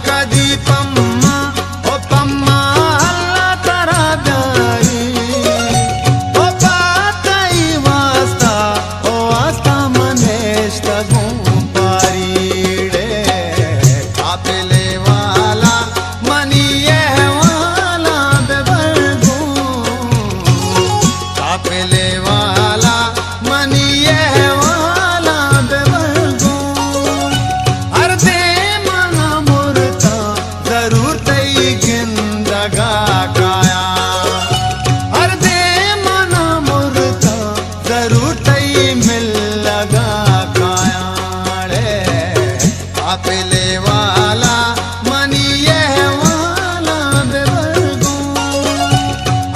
کدی پما، او پما اللہ ترا بیاری، او پہ تئی واسطہ، او واسطہ من نشتگوں پاریڑے۔ قافلے والا منی احوالاں ببر گوں، قافلے والا منی احوالاں ببر گوں۔ ہر دیما مرتاں ضرور تئی گندگا کایاں، ہر دیما مرتاں ضرور تئی ملگا کایاں۔ اڑے قافلے والا منی احوالاں ببر گوں،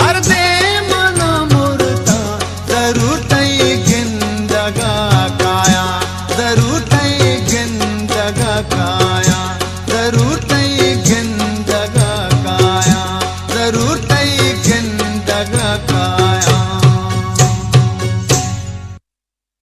ہر دیما مرتاں ضرور تئی گندگا کایاں، ضرور تئی گندگا کایاں، ضرور تئی گندگا کایاں، ضرور